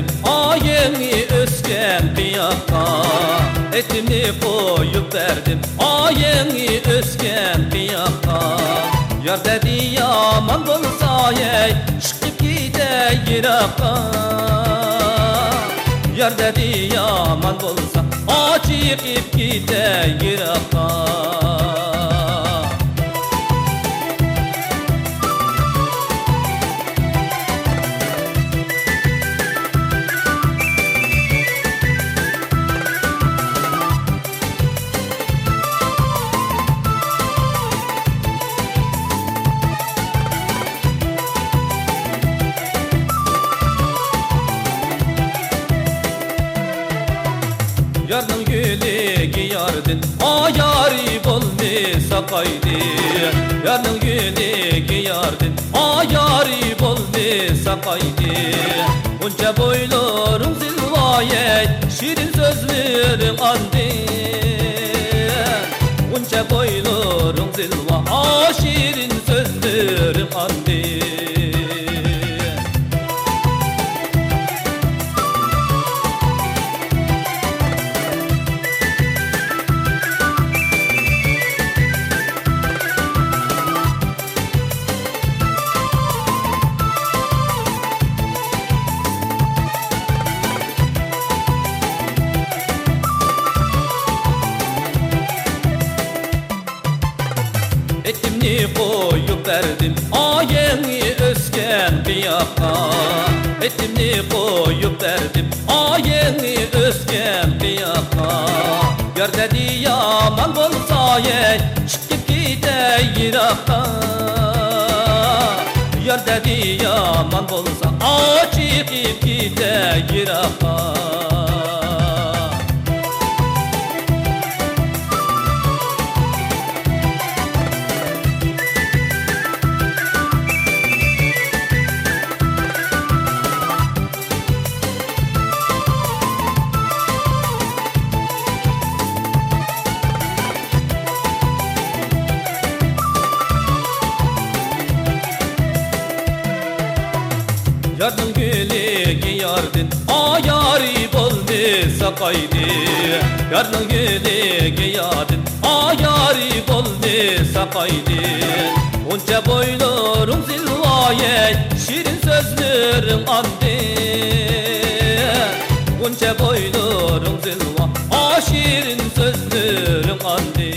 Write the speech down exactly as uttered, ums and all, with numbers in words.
ئايىڭى ئۆسكەن قىياققا، ئېتىمنى قويۇپ بەردىم، ئايىڭى ئۆسكەن قىياققا. يار دەدى يامان بولسا، ھەي، چىقىپ كېتەي يىراققا. يار دەدى يامان بولسا، ئاچىقىپ كېتەي يىراققا. يارنىڭ يۆلىگى ياردىن ئايارى بولمىسا قايدى. يارنىڭ يۆلىگى ياردىن ئايارى بولمىسا قايدى. غۇنچە بويلىرىڭ زىلۋايەي، شېرىن سۆزلىرىڭ ئاندىن. غۇنچە بويلىرىڭ زىلۋا، ئا، شېرىن سۆزلىرىڭ ئاندىن. ئېتىمنى قويۇپ بەردىم، ئايىڭى ئۆسكەن قىياققا. ئېتىمنى قويۇپ بەردىم، ئايىڭى ئۆسكەن قىياققا. يار دەدى يامان بولسا، ھەي، چىقىپ كېتەي يىراققا. يار دەدى يامان بولسا، ئاچىقىپ كېتەي يىراققا. يارنىڭ يۆلىگى ياردىن ئايارى بولمىسا قايدى. يارنىڭ يۆلىگى ياردىن ئايارى بولمىسا قايدى. غۇنچە بويلىرىڭ زىلۋايەي، شېرىن سۆزلىرىڭ ئاندىن. غۇنچە بويلىرىڭ زىلۋا، ئا، شېرىن سۆزلىرىڭ ئاندىن.